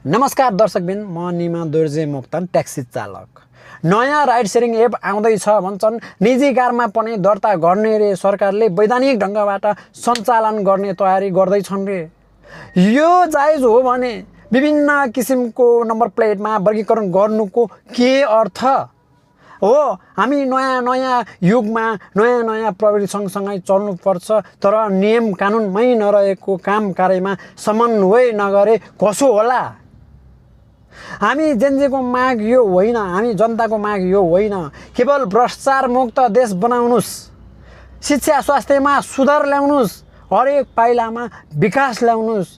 नमस्कार दर्शकबिन, म निमा दोर्जे मोक्तान ट्याक्सी चालक। नयाँ राइड सेयरिङ एप आउँदैछ भन्छन्। निजी कारमा पनि दर्ता गर्ने रे सरकारले वैधानिक ढङ्गबाट सञ्चालन गर्ने तयारी गर्दैछन् रे। यो जायज हो भने विभिन्न किसिमको नम्बर प्लेटमा वर्गीकरण गर्नुको के अर्थ हो? हामी नयाँ युगमा नयाँ प्रविधि सँगसँगै चल्नुपर्छ, तर नियम कानुनमै नरहेको काम कार्यमा समन्वय नगरे कसो होला? हामी जेन्जीको माग यो होइन, हामी जनताको माग यो होइन। केवल भ्रष्टाचार मुक्त देश बनाउनुस्, शिक्षा स्वास्थ्यमा सुधार ल्याउनुस्, हरेक पाइलामा विकास ल्याउनुस्।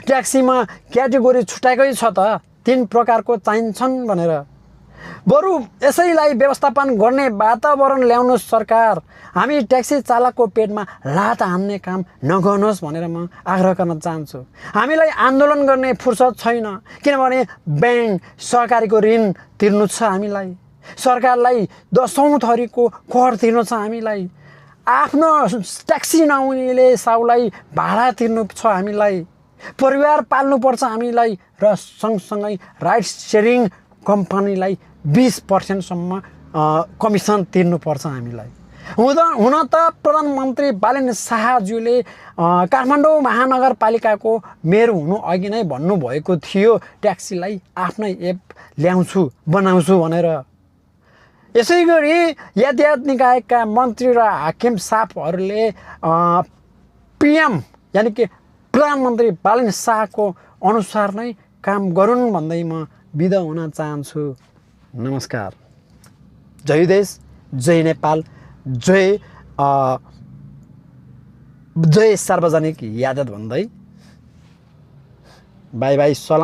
ट्याक्सीमा क्याटेगोरी छुट्याएकै छ त, 3 प्रकारको चाहिन्छन् भनेर। बरु यसैलाई व्यवस्थापन गर्ने वातावरण ल्याउनुहोस् सरकार। हामी ट्याक्सी चालकको पेटमा लात हान्ने काम नगर्नुहोस् भनेर म आग्रह गर्न चाहन्छु। हामीलाई आन्दोलन गर्ने फुर्सद छैन, किनभने ब्याङ्क सरकारीको ऋण तिर्नु छ हामीलाई, सरकारलाई 10औं थरीको कर तिर्नु छ हामीलाई, आफ्नो ट्याक्सी नहुनेले साउलाई भाडा तिर्नु छ हामीलाई, परिवार पाल्नुपर्छ हामीलाई, र सँगसँगै राइड सेयरिङ कम्पनीलाई 20% सम्म कमिसन तिर्नुपर्छ हामीलाई। हुन त प्रधानमन्त्री बालेन शाहज्यूले काठमाडौँ महानगरपालिकाको मेयर हुनु अघि नै भन्नुभएको थियो ट्याक्सीलाई आफ्नै एप बनाउँछु भनेर। यसै गरी यातायात निकायका मन्त्री र हाकिम साहबहरूले पिएम यानि कि प्रधानमन्त्री बालेन शाहको अनुसार नै काम गरून् भन्दै म बिदा हुन चाहन्छु। नमस्कार। जय देश, जय नेपाल, जय सार्वजनिक यातायात भन्दै बाई बाई, सलाम।